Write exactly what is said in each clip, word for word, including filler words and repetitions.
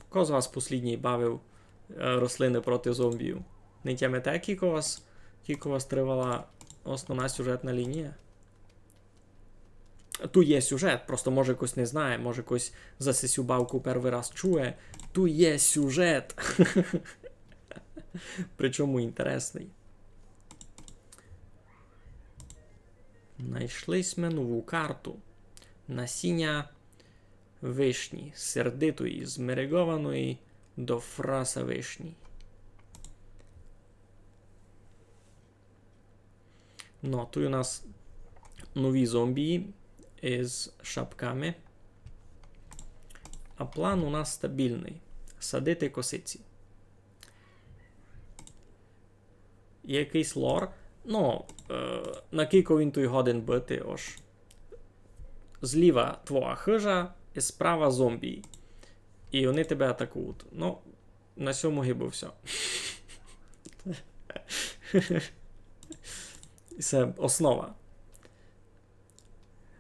Ко з вас послїднїй бавив, е, рослины проти зомбіюв? Не тямите, кілько вас, кілько вас тривала основна сюжетна лінія? Ту є сюжет, просто може хтось не знає, може хтось за сесю бавку первый раз чує. Ту є сюжет. Причому інтересный. Найшли сьме нову карту. Насіня вишні, сердитої, змерегованої до фраса вишні. Ну, туй у нас нові зомбі із шапками. А план у нас стабільный. Садити косиці. Є якыйсь лор. Ну, е, на кілько він туй годин быти, ож. Злїва твоя хыжа, і справа зомбі. І вони тебе атакують. Ну, на сьому гибы всьо. Се основа.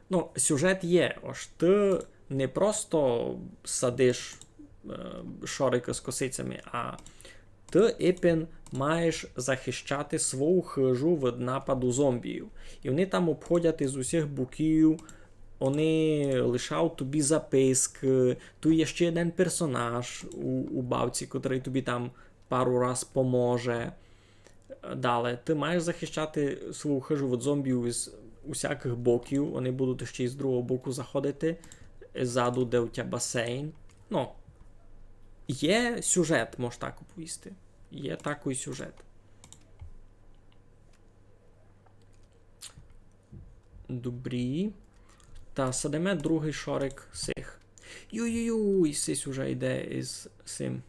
Ну, сюжет є, ож ты не просто садиш, е, шорикы з косицями, а ты ипен маєш захищати свою хыжу від нападу зомбіюв. І вони там обходять із усіх боків, вони лишають тобі запискы. Туй є ще єден персонаж у, у бавці, котрый тобі там пару раз поможе. Дале, ты маєш захищати свою хыжу від зомбіюв із усякых боків. Вони будуть ще й з другого боку заходити. Ззаду, де у тя басейн. Ну, є сюжет, мож так оповісти. Є такый сюжет. Добрі. Та садиме другый шорик сих. Юй-юй-юй, сись уже йде із сим.